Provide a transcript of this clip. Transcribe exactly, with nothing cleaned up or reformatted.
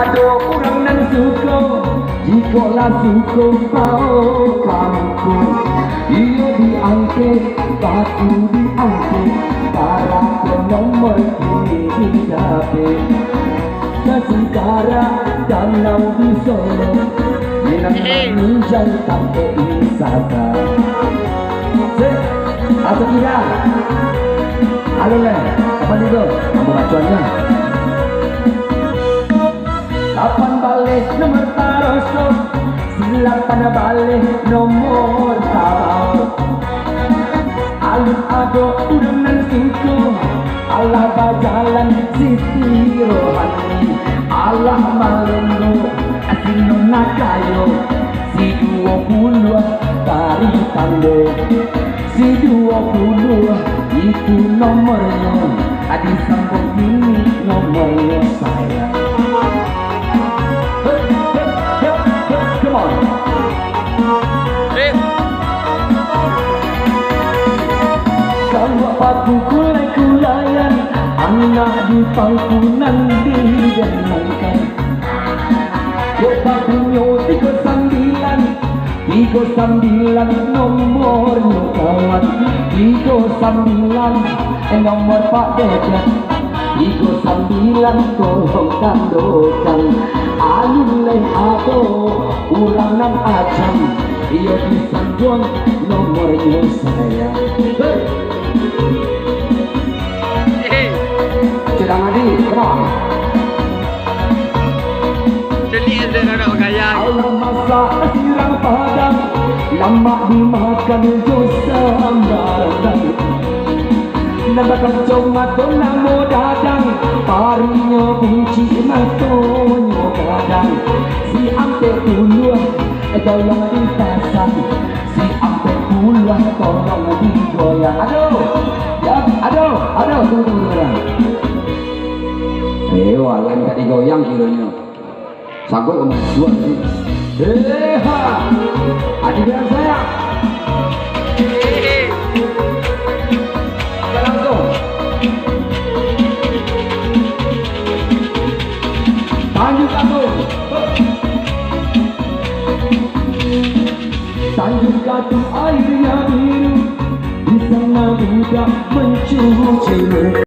Ado urang nan suko, jikok lah suko bao kampuang, iyo diangkek, baku diangkek, barako nomor kini didapek. Sasingkarak danau di Solok, Minang Manunjang tampek wisata. Sip, asa kira. Alo leh, apa ni tu? Ambo bacoannya. Lapan baleh nomor taroso, salapan baleh nomor tabao. Alun ado urang nan suko, alah bajalan Siti Rohani, alah malendo si Nona Kayo, si duo puluah tari tando. Si duo puluah itu nomornyo, adi sambung kini nomornyo sayang. Hei, hei, hei, hei, come on. Sip. Kalau paku kulai-kulaian, anak di pangkunan didenangkan. Yo, babunyo tigo sambilan, tigo sambilan nomornyo kawan, tigo sambilan, eh, nomor Pak Dedan, tigo sambilan tolong tandokan, alun lai ado urang nan acam, iyo disanjuang nomornyo sayang. Hei! Hei! Sedang adi, come on. Celik ente nak bagaya. Alah masak nasi rang Padang, lamak dimakan jo sambarangan. Nan bakaco mato namo Dadang, parinyo buncik matonyo gadang. Si ampek puluah, eh, tolong dipasang. Si ampek puluah tolong digoyang. Aduh, ya, aduh, aduh, tunggu, tunggu, tunggu. Eh, wah, yang minta digoyang kironyo. Sanggup kamu buat ni. Eh, ha. Adi bilang saya. Langsung. Tanjung Katong. Tanjung Katong airnya biru, di sana budak mencuci.